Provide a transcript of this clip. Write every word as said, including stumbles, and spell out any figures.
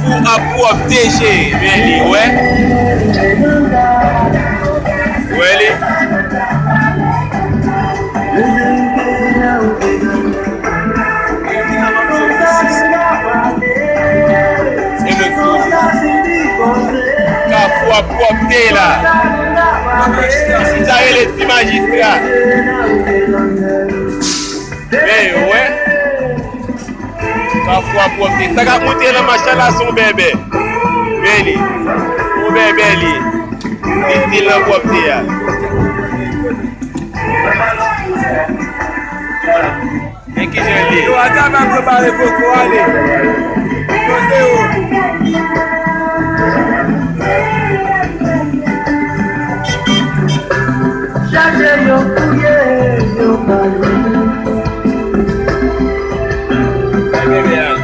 Kafou ap pwòpte, cheri. Men li, wè. Wè li. Kafou ap pwòpte la. Sa rele ti majistra. Men yo, wè. Kafou ap pwòpte. Sa k ap moute lan machann la se yon bèbè. Men li. Yon bèbè li ye. Li stil nan pwòpte a. Men kijan l ye. Yo, ata va prepare poko ale. Yo, se yo. Chache yo fouye, yo pa jwenn. Bay bebe a.